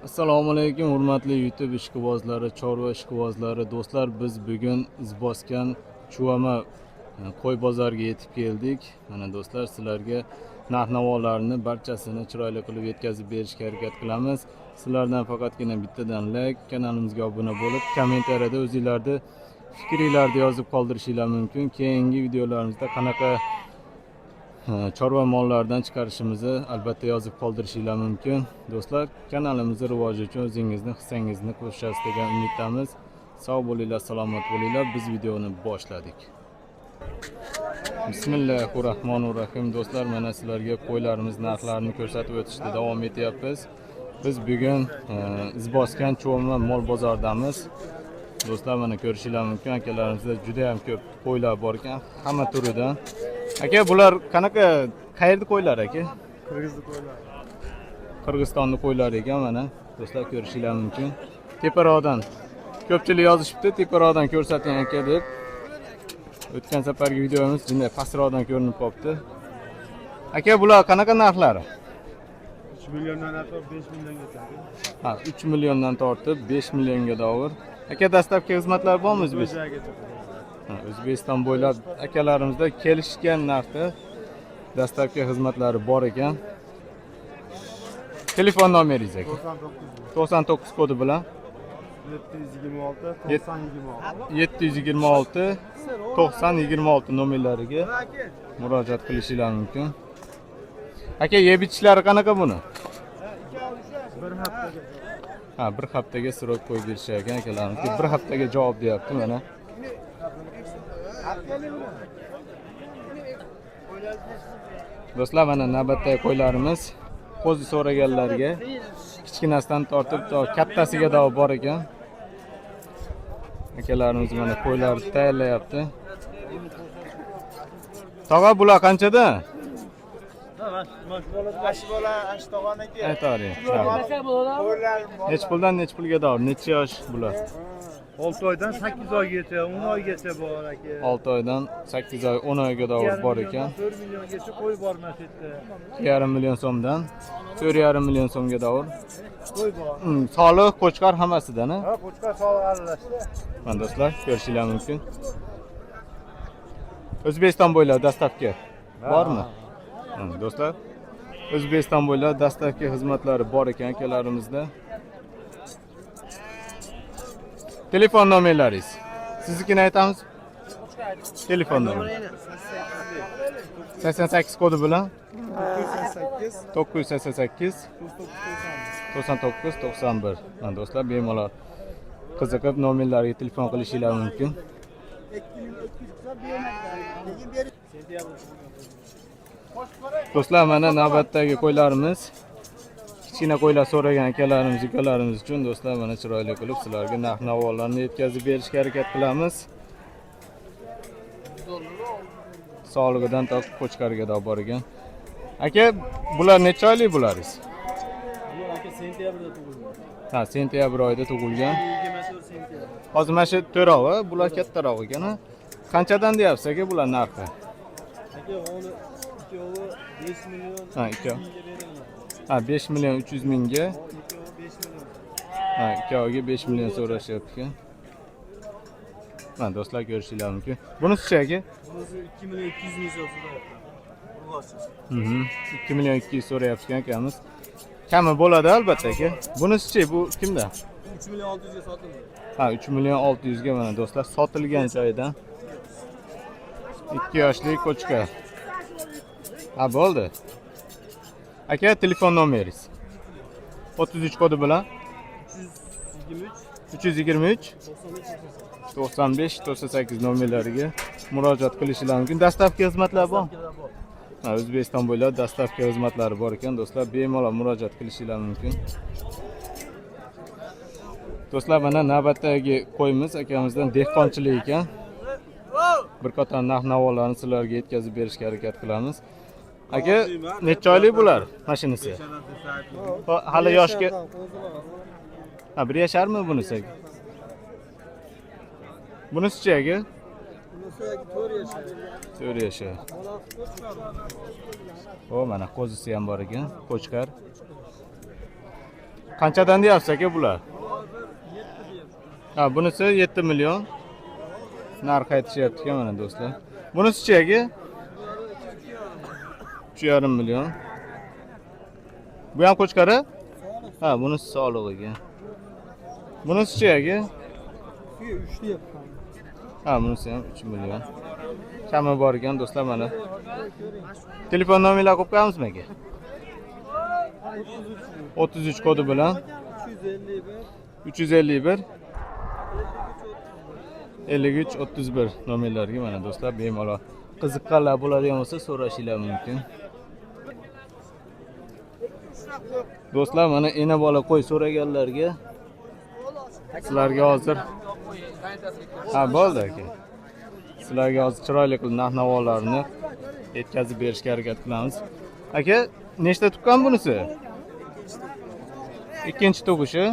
Assalomu alaykum, hurmatli YouTube ishqibozlari, chorva ishqibozlari, do'stlar, biz bugun Izboskan Chuvama qo'y bozoriga yetib keldik. Mana do'stlar, sizlarga narx-navolarni barchasini chiroyli qilib yetkazib berishga harakat qilamiz. Sizlardan faqatgina bittadan like, kanalimizga obuna bo'lib, kommentariyada o'zinglarni fikringlarni yozib qoldirishinglar mumkin. Keyingi videolarimizda qanaqa chorva mollaridan chiqarishimizni albatta yozib qoldirishinglar mumkin. Do'stlar, kanalimizni rivoji uchun o'zingizni hissangizni qo'shasiz degan umiddamiz. Sog' bo'linglar, salomat bo'linglar. Biz videoni boshladik. Bismillahir rohmanir rohim. Do'stlar, mana sizlarga qo'ylarimiz narxlarini ko'rsatib o'tishda davom etyapmiz. Biz bugun Izboskan Chuvama mol bozoridamiz. Do'stlar, mana ko'rishinglar mumkin, akalarimizda juda ham ko'p qo'ylar bor ekan, hamma turidan. Aka, bular qanaqa, qayerda qo'ylar, aka? Qirg'izni qo'ylar. Qirg'izistonni qo'ylari ekan, mana do'stlar, ko'rishinglar mumkin. Teparoqdan ko'pchilik yozishibdi, teparoqdan ko'rsating, aka, deb. O'tgan safargi videomiz jinday pastroqdan ko'rinib qolibdi. Aka, bular qanaqa narxlari? 3 milliondan ortiq, 5 milliongacha. Ha, 3 milliondan tortib 5 millionga davr. Aka, доставка xizmatlari bormi O'zbekiston? O'zagacha. Ha, O'zbekiston bo'ylab akalarimizda kelishgan narxda доставка xizmatlari bor ekan. Telefon nomeringiz, aka? 99. 99 kodi bilan 726 90 26. 726 90 26 nomerlariga murojaat qilishinglar mumkin. Aka, yeb ichishlari qanaqa buni? Bir haftaga. Ha, bir haftaga срок qo'yib berishar ekan akalarimiz. Bir haftaga javob deyapti mana. Do'stlar, mana navbatdagi qo'ylarimiz qo'zi so'raganlarga kichkinasidan tortib to kattasiga davo bor ekan. Akalarimiz mana qo'ylarni tayyorlayapti. Tog'a, bular qanchada? Ash bola, ash tog'aniki. Aytavering. Nechi puldan nechi pulga davo? Necha yosh bular? 6 oydan 8 oygacha, 10 oygacha bor, aka. 6 oydan 8 oy, 10 oyga davo bor ekan. 4 milliongacha qo'y bor mana shu yerda. 2,5 million so'mdan 4,5 million so'mga davr. Qo'y bor. Soliq, qo'chqor hammasidan, a? Ha, qo'chqor soliq aralashdi. Mana do'stlar, ko'rishinglar mumkin. O'zbekiston bo'ylab доставка bormi? Do'stlar, O'zbekiston bo'ylab доставка xizmatlari bor ekan akalarimizda. Telefon nomerlaringiz. Siznikini aytamiz. Telefon nomeri. 88 kodi bilan 988 988 99 91. Mana do'stlar, bemalol qiziqib nomerlarga telefon qilishinglar mumkin. Do'stlar, mana navbatdagi qo'ylarimiz. Kichkina qo'ylar so'ragan akalarimiz, ukalarimiz uchun do'stlar, mana chiroyli qilib sizlarga narx-navolarni yetkazib berishga harakat qilamiz. Solig'idan to qo'chqariga bor ekan. Aka, bular necha oylik bularingiz? Bular, aka, sentyabrda tug'ilgan. Ha, sentyabr oyida tug'ilgan. 24 sentyabr. Hozir mana shu to'rog'i, bular kattaroq ekan, a? Qanchadan deyapsiz, aka, bular narxi? Aka, uni ikkovi 5 million Ha, ikkovi. mingga beriladi. Ha, 5 million 300 mingga. Ikkovi 5 million. Ha, ikkoviga 5 million so'rashyapti ekan. Mana do'stlar, ko'rishinglar mumkin. Bunisi-chi, aka? Bunisi 2 million 200 ming so'm so'rayapti. Urg'ochi. 2 million 200 so'rayapti ekan akamiz. Kami bo'ladi albatta, aka. Bunisi-chi, bu kimda? 3 million 600 ga sotildi. Ha, 3 million 600 ga mana do'stlar sotilgan joyidan. 2 yoshli ko'chka. Ha, bo'ldi. Aka, telefon nomeringiz. 33 kodi bilan 323 323 95 98 nomerlariga murojaat qilishinglar mumkin. Доставка xizmatlari bormi? Bor. Ha, O'zbekiston bo'ylab доставка xizmatlari bor ekan, do'stlar, bemalol murojaat qilishinglar mumkin. Do'stlar, mana navbatdagi qo'yimiz akamizdan dehqonchilik ekan. Bir qator narx-navolarni sizlarga yetkazib berishga harakat qilamiz. Aka, necha oylik bular? Mashinasi. Hali yoshga. Ha, bir yasharmi bunisi? Bunisi-chi, aka? 4 yashar. O, mana qo'zisi ham bor ekan, qo'chqor. Qanchadan deyapsiz aka bular? Ha, bunisi 7 million. Narx aytishyapti ekan mana do'stlar. Bunisi-chi aka? 3,5 million. Bu ham qo'chqori? Ha, bunisi soliq ekan. Bunisi-chi aka? 3 deyapman. Ha, bunisi ham 3 million. Kami bor ekan do'stlar mana. Telefon nomerlar qo'yib qo'yamizmi aka? 33 kodi bilan 351 351 53 31 nomerlarga mana do'stlar bemalol qiziqqanlar bo'ladigan bo'lsa so'rashinglar mumkin. Do'stlar mana ena bola qo'y so'raganlarga sizlarga hozir ha bo'ldi aka. Sizlarga hozir chiroyli qilib narx-navolarni yetkazib berishga harakat qilamiz. Aka, nechta tuqqan bunisi? Ikkinchi tug'ishi.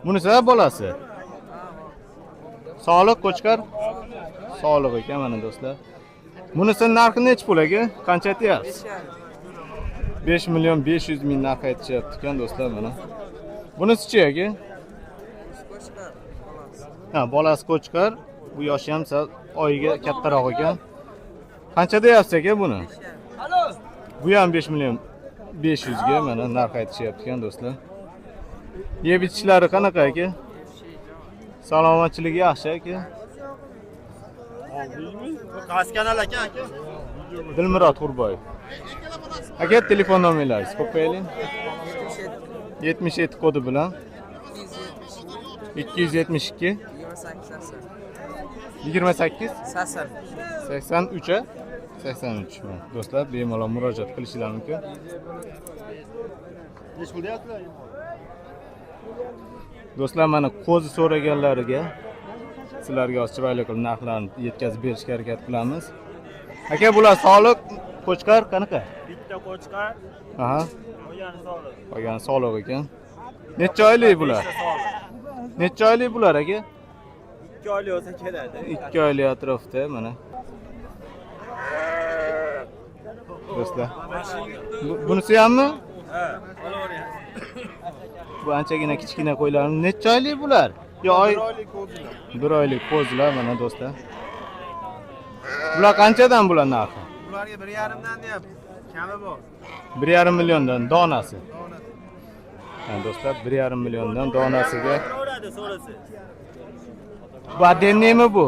Bunisi ha bolasi. Soliq qo'chqor? Soliq ekan mana do'stlar. Bunisi narxi nechi pul aka? Qancha aytyapsiz? 5 million 500 ming narx aytishyapti ekan do'stlar mana. Bunisi-chi aka? Ha, bolasi qo'chqor. Bu yoshi ham sal oyiga kattaroq ekan. Qancha deyapsiz aka buni? Bu ham 5 million 500 ga mana narx aytishyapti ekan do'stlar. Yeb ichishlari qanaqa aka? Salomatchiligi yaxshi aka. Qaysi kanal aka aka? Dilmurod Qurboyev. Aka, telefon nomerlaringizni qo'yib qo'yaylik. 77 kodi bilan 272 28 Sasar. 83 a? 83 mana do'stlar bemalol murojaat qilishingiz mumkin. Nechi pul deyaptilar? Do'stlar mana qo'zi so'raganlariga sizlarga hozir chiroyli qilib narxlarni yetkazib berishga harakat qilamiz. Aka, bular soliq, qo'chqor qanaqa? Bitta qo'chqor, Aha, qolgani soliq. qolgani soliq ekan. Necha oylik bular? Necha oylik bular aka? 2 oylik olsa keladi. 2 oylik atrofda mana. Do'stlar. Bunisi hammi? Ha, Bu anchagina kichkina qo'ylarimiz. Necha oylik bular? Yo oy oylik qo'zilar. bir oylik qo'zilar mana do'stlar. Bular qanchadan bular narxi? Bularga 1.5 dan deyapti. Kami bor. 1,5 milliondan donasi. Ha, do'stlar 1,5 milliondan donasiga. So'radi, so'rasa. Bu отдельныйmi bu?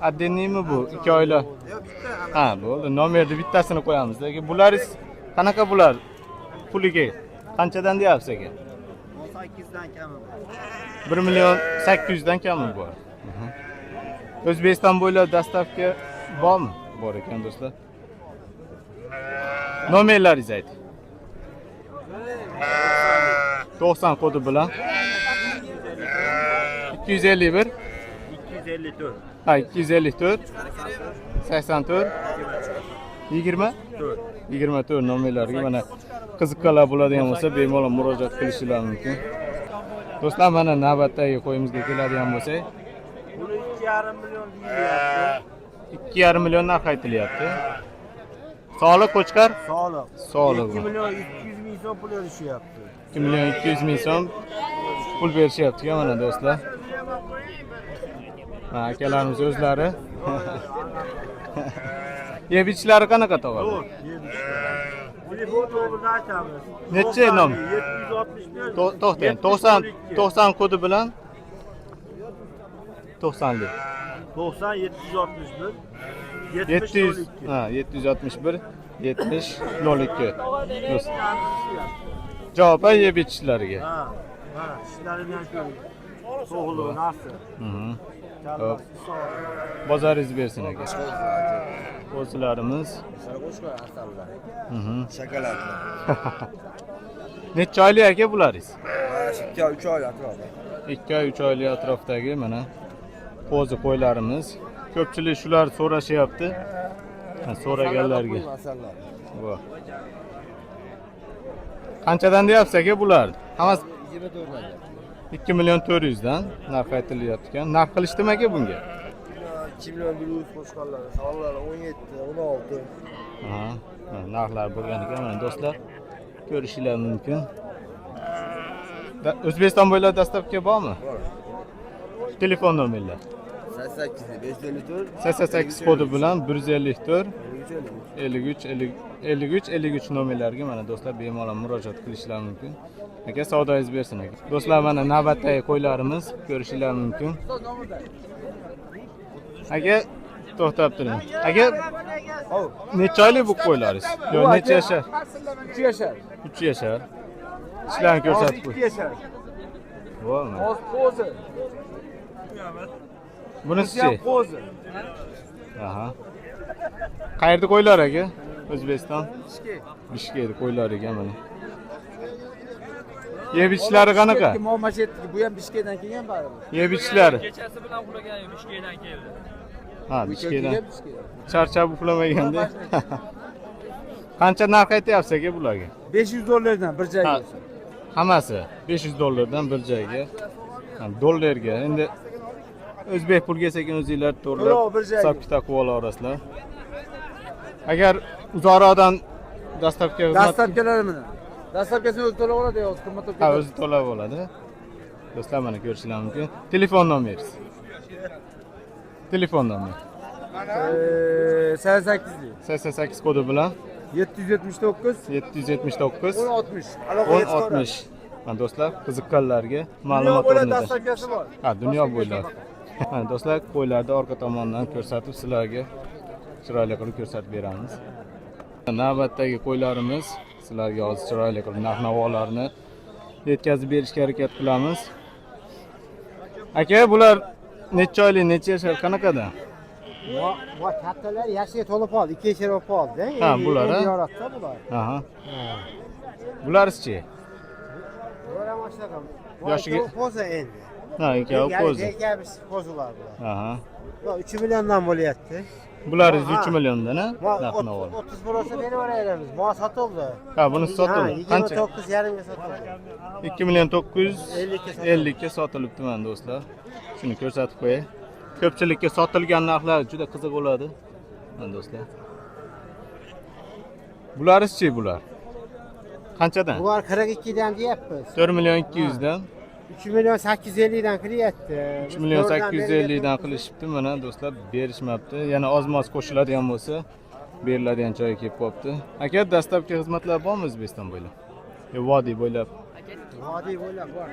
Отдельныйmi bu? 2 oylik. Yo'q, bitta. Ha, bo'ldi. Nomerni bittasini qo'yamiz. Lekin bularingiz qanaqa bular? Puliga qanchadan deyapsiz aka? 18 dan kami bor. 1 million 800 dan kami bor. Mhm. O'zbekiston bo'ylab dostavka bormi? Bor ekan do'stlar. Nomerlaringizni ayting. 90 kodi bilan 251 254. ha 254 84 20 24 nomerlariga mana qiziqqanlar bo'ladigan bo'lsa bemalol murojaat qilishlari mumkin. Do'stlar mana navbatdagi qo'yimizga keladigan bo'lsak, Buni 2.5 million deyilyapti. 2,5 million narx aytilyapti. Soliq qo'chqor Soliq. Soliq. 2 million 200 ming so'm pul berishyapti. 2 million 200 ming so'm pul berishyapti mana do'stlar. Ha, akalarimiz o'zlari. Yeb ichishlari qanaqa to'g'ri? Telefon nomerini aytamiz. Necha nom? 765. To'xtang, 90 90 kodi bilan 90lik. 90 761 700 70 ha 761 70 02. Do'st. Javob ha yeb ichishlariga. Ha, ha, ishlarini ham ko'ring. To'g'ri, narsa. Mhm. Kallasi sog'. Bozoringiz bersin aka. Qo'zilarimiz. Mhm. Shokoladli. Necha oylik aka bularingiz? Mana shu 2 oy, 3 oy atrofida. 2 oy, 3 oylik atrofdagi mana qo'zi qo'ylarimiz. Ko'pchilik shular so'rashyapti. Ha, so'raganlarga. Asallar. Bu. Qanchadan deyapsiz aka bular? Hammasi 24 dan. 2 million 400 dan narx aytilyapti ekan. Narx qilishdimi aka bunga? 2 million 100 qo'shganlar. Sonlari 17, 16. Ha, ha, narxlar bo'lgan ekan mana do'stlar. Ko'rishinglar mumkin. O'zbekiston bo'ylab доставка bormi? Bor. Telefon nomerlar. 88 554 88 kodi bilan 154 53 53 53 53 nomerlarga mana do'stlar bemalol murojaat qilishlari mumkin. Aka, savdoyingiz bersin, aka. Do'stlar, mana navbatdagi qo'ylarimiz ko'rishinglar mumkin. Aka, to'xtab turing. Aka, necha oylik bu qo'ylaringiz? Yo, necha yashar? 3 yashar. 3 yashar. Tishlarni ko'rsatib qo'y. 2 yashar. Voy, mana. Hozir qo'zi. Bunisi-chi? Qo'zi. Aha. Qayerda qo'ylar, aka? O'zbekiston? Bishkek qo'ylar ekan mana. Yeb ichishlari qanaqa? Muammo bu ham Bishkekdan kelgan baribir. Yeb ichishlari. Kechasi bilan uxlagan yo'q, Bishkekdan keldi. Ha, Bishkekdan. Bishkekdan. Charchab uxlamaganda. Qancha narx aytyapsiz, aka, bularga? 500 dollardan bir joyga. Ha, hammasi 500 dollardan bir joyga. Ha, dollarga. Endi o'zbek pulga sekin o'zinglar to'g'rilab To'lov bir joyga. hisob kitob qilib olasizlar. Agar uzoqroqdan доставка xizmat Доставка lari mana. Доставка sini o'zi to'lab oladi, yo'q, qimmat bo'lib Ha, ketadi. o'zi to'lab oladi. Do'stlar, mana ko'rishinglar mumkin. Telefon nomeringiz. Telefon nomeri. 88 88 kodi bilan 779 779 1060. Aloqa 1060. Mana do'stlar, qiziqqanlarga Dunyo ma'lumot bo'ylab o'rnida. доставка si bor. Ha, dunyo bo'ylab. Mana do'stlar, qo'ylarni orqa tomonidan ko'rsatib sizlarga chiroyli qilib ko'rsatib beramiz. Navbatdagi qo'ylarimiz sizlarga hozir chiroyli qilib narx-navolarni yetkazib berishga harakat qilamiz. Aka, bular necha oylik, necha yashar, qanaqada? Va kattalar yashiga to'lib qoldi, 2 yashar bo'lib qoldi. Ha, bular, ha? Endi yoratdi bular. Aha. Bularchi? Bular ham shunaqa. Yoshiga- Qo'zi endi. Ha, ikkovi qo'zi. Erkak qo'zilar bular. Aha. Bular 3 milliondan bo'lyapti. Bular Ha. 3 milliondan, ha? Va Narx-navolar. 30 bo'lsa berib yuboramiz. Mo sotildi. Ha, bunisi sotildi. Ha, Qancha? 29 yarimga sotildi. 2 million 950 ga sotilibdi, mana do'stlar. Shuni ko'rsatib qo'yay. Ko'pchilikka sotilgan narxlar juda qiziq bo'ladi. Mana do'stlar. Bularchi bular? Qanchadan? Bular 42 dan deyapmiz. 4 million 200 dan, 3 million 850 dan qilyapti. 3 million 850 dan qilishibdi. Mana do'stlar, berishmabdi. Yana oz-moz qo'shiladigan bo'lsa, beriladigan joyi kelib qolibdi. Aka, доставка xizmatlari bormi O'zbekiston bo'ylab? Yo, vodiy bo'ylab? Vodiy bo'ylab bor.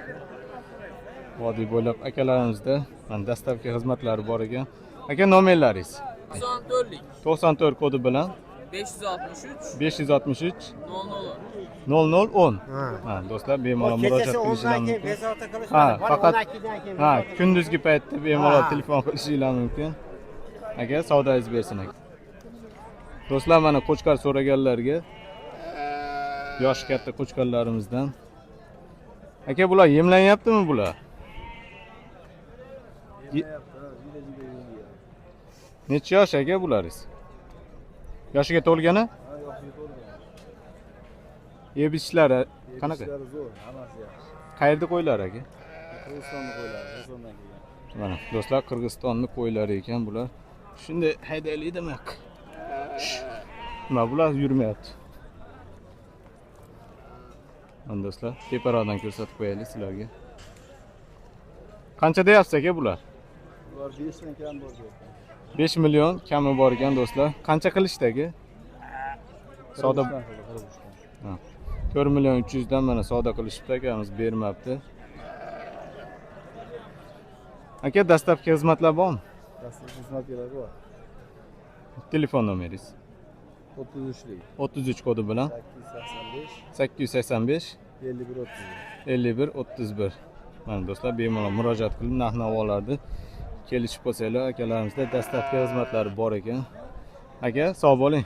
Vodiy bo'ylab akalarimizda mana доставка xizmatlari bor ekan. Aka, nomerlaringiz? 94 94 kodi bilan 563 563 00 00 10. Ha. Ha, do'stlar, bemalol murojaat Kechasi 10 qilishinglar dan keyin mumkin. bezovta Ha, qilishmadi. faqat 12 dan keyin. ha, bezovta kunduzgi paytda bemalol Ha. telefon qilishinglar mumkin. Aka, savdoyingiz bersin, aka. Do'stlar, mana qo'chqor so'raganlarga yoshi katta qo'chqorlarimizdan. Aka, bular yemlanyaptimi bular? Necha yosh, aka, bularingiz? Yoshiga to'lgani? Yeb ichishlari qanaqa? Ishlari zo'r, hammasi yaxshi. Qayerda qo'ylar, aka? Qirg'izistonni qo'ylari, Qirg'izistondan kelgan. Mana do'stlar, Qirg'izistonni qo'ylari ekan bular. Shunday haydaylik demak. Nima, bular yurmayapti. Mana do'stlar, teparoqdan ko'rsatib qo'yaylik sizlarga. Qancha deyapsiz, aka, bular? Bular 5 dan kam bor deyapti. 5 million kami bor ekan do'stlar. Qancha qilishdi, aka? Savdo Qirg'iziston. 4 million 300 dan mana savdo qilishibdi, akamiz bermabdi. Aka, доставка xizmatlar bormi? Dastlabki xizmatlar bor. Telefon nomeringiz? 33lik 33 kodi bilan 885 885 51 31. 51 31. Mana do'stlar, bemalol murojaat qilib narx navolarni kelishib qolsanglar, akalarimizda доставка xizmatlari bor ekan. Aka, sog' bo'ling.